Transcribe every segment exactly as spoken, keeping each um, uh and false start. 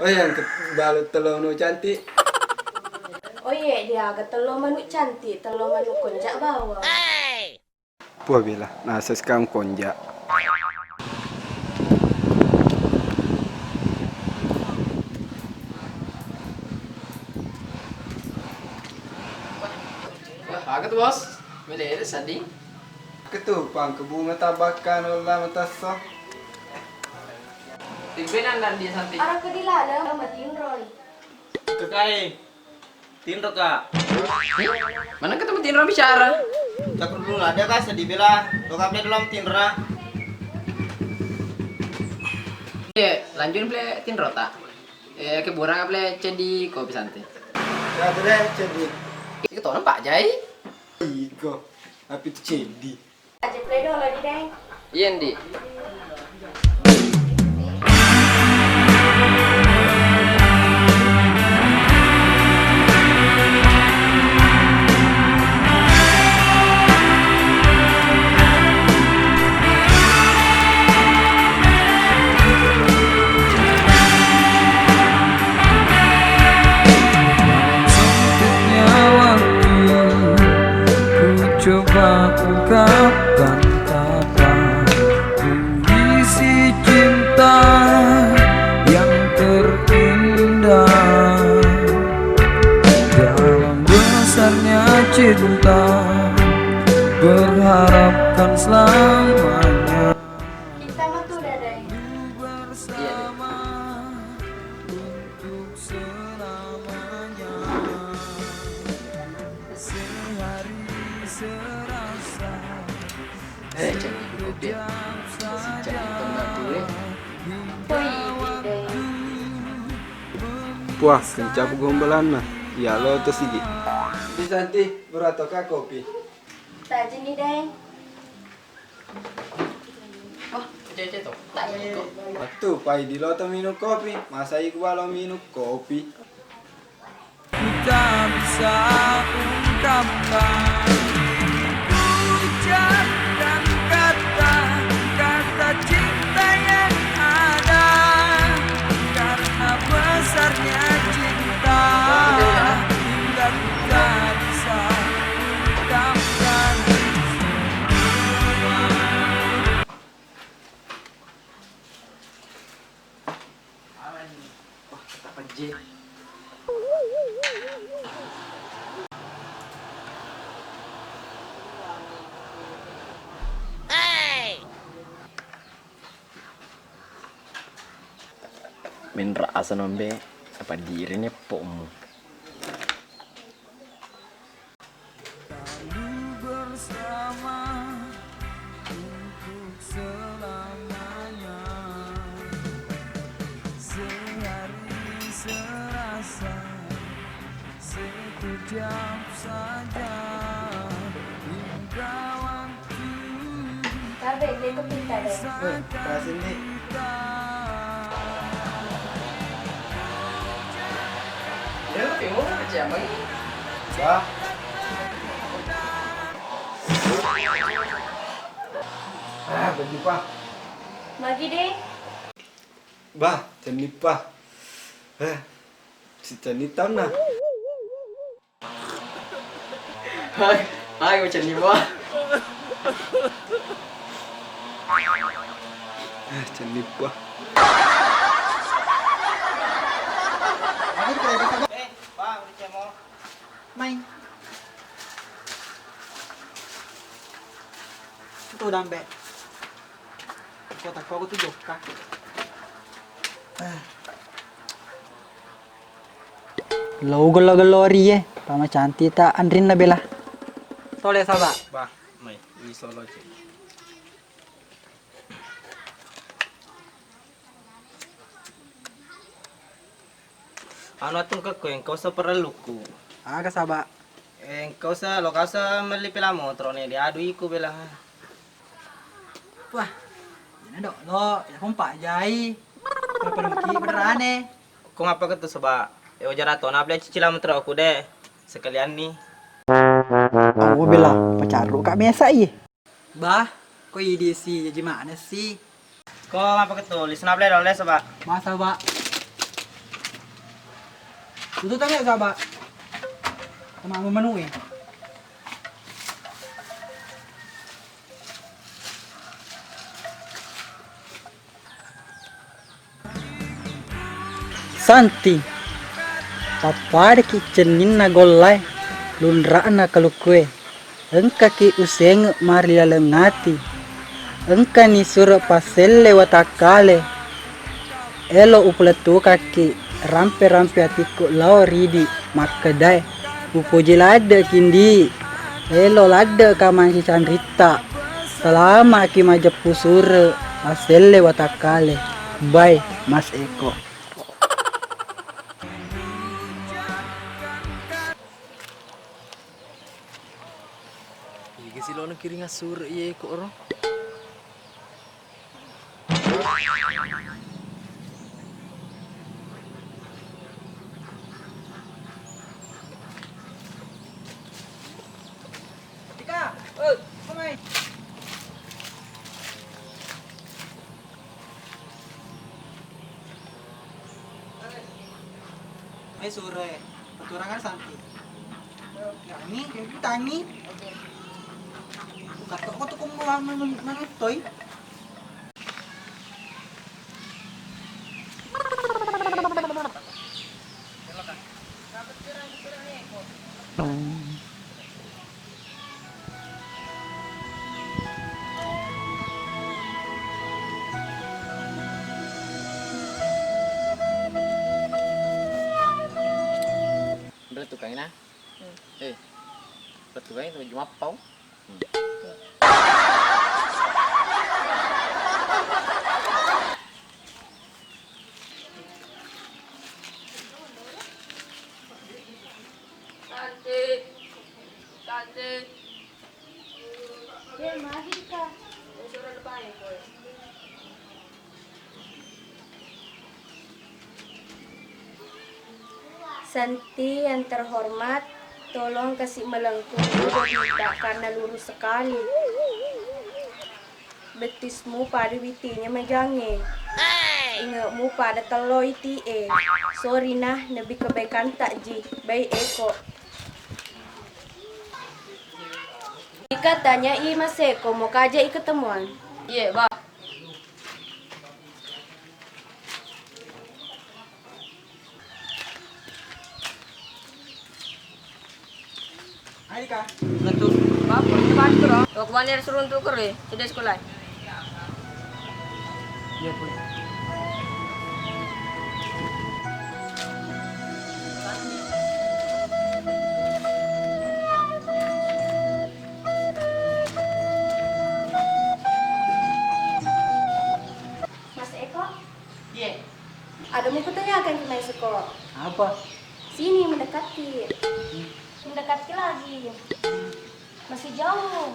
Oh, yang ke-, balu tello manu cantik. Oh iye, dia aga tello manu cantik, tello manu konjak bawang. Puah, Bela, nasa sekang konjak. Wah, aga tu, Bos? Mele-ele seddi. Ketu, pang ke bunga tabakan, Allah matasso. Timbenan dan dia santai. Arah ke di ladang, matinroi. Kekai. Tinro, Kak. Eh, mana ketemu Tinro bicara? Cakru dulu ada, Kak, sedih bela. Lo kape dalam Tinro. Eh, lanjut ple Tinro tak? Eh, ke burang ple cedi kopi santai. Ya, boleh cedi. Kita orang Pak Jai. Iko, tapi itu cedi. Aja play dolo di, Deng. Iya, Ndi. Sempitnya waktu, ku coba ungkapkan kata, puisi cinta yang terindah. Dalam besarnya cinta, berharapkan selamanya. Kita mah tuh udah ada yang bersama untuk selamanya. Sehari serasa. Eh, cantik kopi. Si cantik tengah tuh, eh. Puah, kencap gombalanna. Ya lo to sigi. Di Santi, beratoka kopi. Tajini, Deng. Wah, cece to. Tak iko. Waktu pai di lo to minum kopi, masa iku balo minum kopi. Ku tak bisa ungkapkan, ku ucapkan kata, kata cinta yang ada. Karena besarnya cinta, hingga ku tak bisa ungkapkan. Wah, tak pejje. Menra asa nombe, apa diri ne pommu. Selalu bersama untuk selamanya. Sehari serasa, sekejap saja. Hingga waktu Tabe, dia tuh pintar deh. Weh, kasih nih. Dia lebih murah aja, Bang. Bah. Ah, bagi, Pak. Bagi deh. Bah, cenni, Pak. Eh, si cenni tahu nah. Hai, hai, macam ni, Pak. Eh, cenni, Pak. Eh, Pak, udah cemol. Mai. Itu udah, Mbak. Kota kau tuh jokka. Lo gello-gello ri e, pama cantik ta anrinna bela. Tole saba. Bah, mai, wi solo je. Anu, atungkekko, engka usa parelluku. Aga saba? Eh, engka usa, lo kasa melli pela motoro ne, diadu iku bela. Wah, ina dok lo, ya kompak jai. Perperuki benerane. Ko ngapa ketu saba? Eh, wajar atona beli cicilan motoroku de. Sekalian ni. Oh, bela, pacarru ka mesa iye. Bah, ko idi si jaji mana si? Ko apa ketu? Lisna beli dole saba. Masa, Pak? Tutup tadi, Saba. Sama menu e. Santi, pappadaki cenninna gollae, lunra'na kalukkue. Engkaki usenge marilaleng ati. Engkani suro passelle watakkale. Elo upalettukakki rampe-rampe atikku lao ridi makkedae, upoji ladde'ki ndi. Elo ladde'ka mansicanritta. Salama'ki majeppu sure passelle watakkale. Bye, Mas Eko. Iga silona kiring assure iye ko ro. Tika, oi, komai. Ai sure, paturangan Santi. Tangi, tangi. Kato ko tu kumbu manutoi. Bela tukang ina. Eh, bela tukang itu jumappau. Cantik. Cantik. Santi yang terhormat, tolong kasih melengkung dulu dita karena lurus sekali. Bettismu pada witinya majangnge. Ingetmu pada tello iti e. Sorry nah, lebih kebaikan takji. Baik Eko. Ika tanyai Mas Eko, mau kaja i ketemuan? Iye, Bah. Hai, Dika. Betul. Bapak, ini bantu dong. Mau kemana suruh untuk kere? Sudah sekolah. Iya, Pun. Mas Eko? Iya. Ada mau kutanyakan ke Mas Eko. Apa? Sini, mendekati. Hmm. Mendekati lagi. Masih jauh.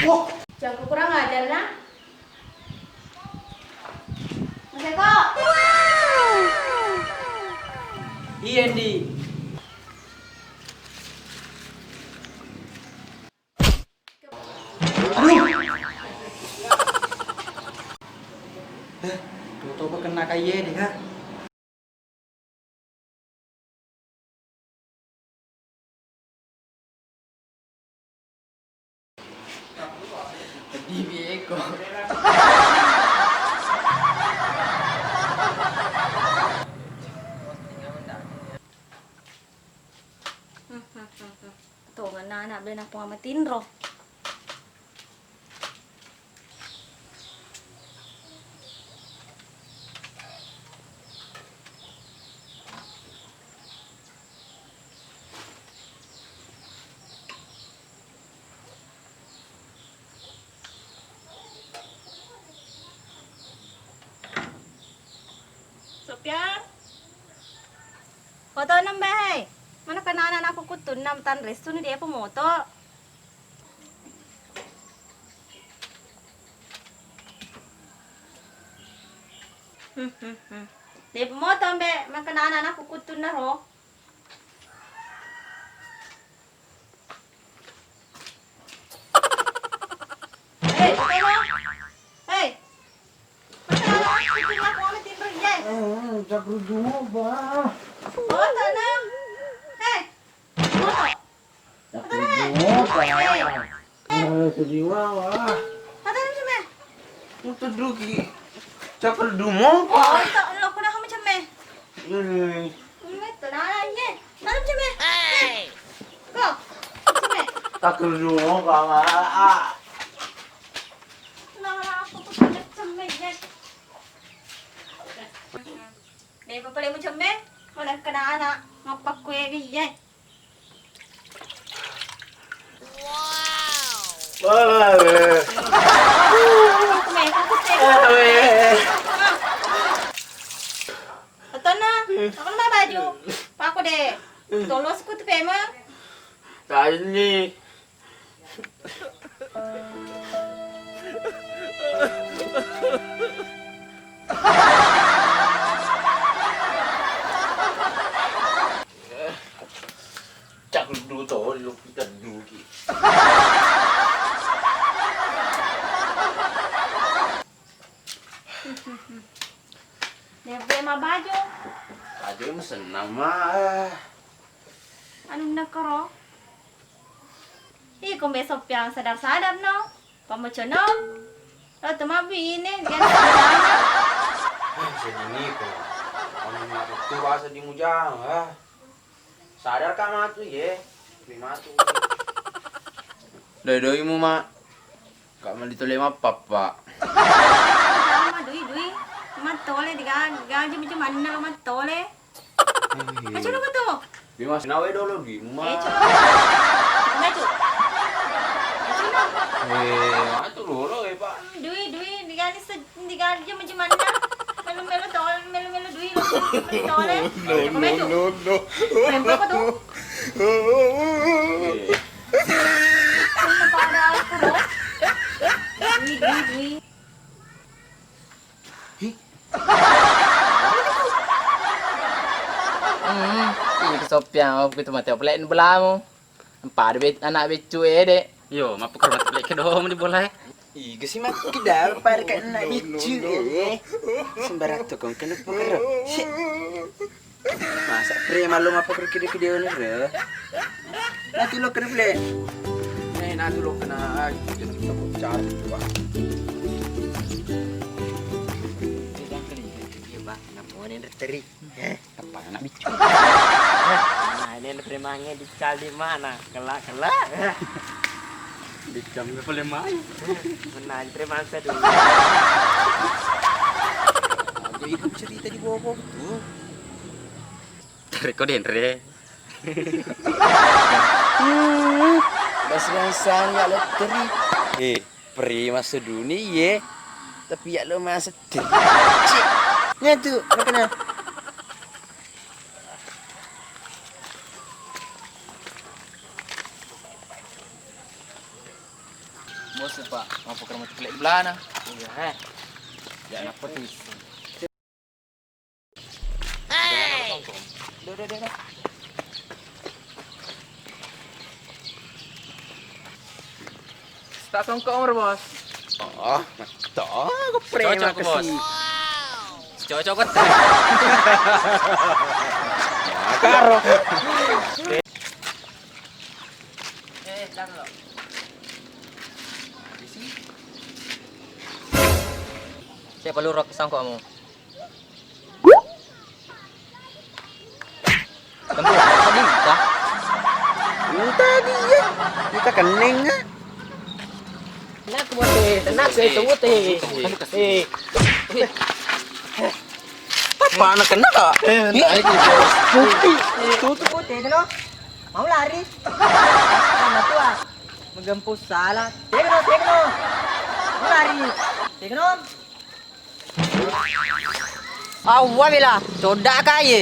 Wah. Jangan kurang ajar, nah. Mas Eko. Iya, Ndi. Aduh. Eh, toto kena kaye deh, ha. Pedih, Eko. Tongenna anak bela napong matinro. Sopian, foto nembe hai. Mana kena anak aku kutun nam tan restu ni dia pemoto. Hmm, hmm, hmm. Dia pemoto mbe, mana kena anak aku kutun na ro. Hei, Telo. Hei. Masa aku bilang aku ame tinro, iya. Hmm, cakru jumo, Pak. Oh, tanah. Hei. Cakru jumo, Pak. Hei. Eh, sedih, Wa, Wa. Apa tadi, Ceme? Untuk duki. Cakru jumo, Pak. Oh, tak, lo, aku dah kamu, Ceme. Hmm. Ini betul, nah, ini. Tanam, Ceme. Hei. Kok? Ceme. Cakru jumo, Pak, Wa. Nah, aku tuh punya Ceme, ya. Dé' papalé mucemme, manengka ana' mappakkué biyé. Atona, apa nama baju? Paku dé'. Tolosku tu pema. Tadi. Cak du to lu kita duki. Lebbi ma baju. Baju mu senang ma. Anu nakaro. Iko mbe Soppiang sadar-sadar no. Pamocono. Lo tu mabbi ini dia sama. Ah, sedini ko. Anu matu tu bahasa di mujang, ah. Sadar ka matu ye. Ri matu. Doi-doi mu, Mak. Ka mali tole mappappa. Sama dui-dui. Mattole diga-, gaji macam mana lo mattole? Aja lo betul. Di mas nawe dolo di ma. Eh, culo. Eh, culo. Eh, atu dolo, eh, Pak. Dui, dui, diga ni se-, diga aja macam mana? Melu-melu tol, melu-melu dui lo. Melu tole. No, no, no, no. Rempa apa tuh? Eh. Pada aku, loh. Dui, dui, dui. Hmm, ini kesopian aku itu mati apa lek belamu. Empat ada be-, anak becu ede. Yo, mapu karo mati lek kedo di bola. Iga sih mati kita pada kayak anak becu eh. Sembarang tukang kena pukul. Sik. Masa preman lo mapakar kide-kide ono ro? Nanti lo kena ple. Eh, nanti lo kena, ah, kita cari, Pak. Dia, Pak, kenapa mau nendek teri? Eh, apa anak bicu? Nah, ini premannya dicari mana? Kelak, kelak. Dicam ke pale mai. Menantri masa dulu. Jadi ikut cerita di bawah tuh. Dari kau denre. Bas bangsang ya leteri. Eh, prima seduni ye. Tapi ya lo masa teri. Cik. Nyatu, makanya. Bos, Pak, mau program ceklek di belana. Iya, eh. Ya, apa tuh? Hei. Duh, duh, duh, duh. Tak songkok umur, Bos. Oh, toh, aku preman cocok, Bos. Cocok, Bos. Karo. Eh, bentar lo. Siapa lu rok sangkokmu? Tentu, tadi kita. Entah dia. Kita kening, ah. Nak bote, tenang, saya tunggu teh. Eh. Apa anak kena, Kak? Eh, entah itu, Bos. Tutup bote, no. Mau lari? Sama tua. Menggempus salah. Tegno, tegno. Mau lari. Tegno. Awwa bela, codak kaye.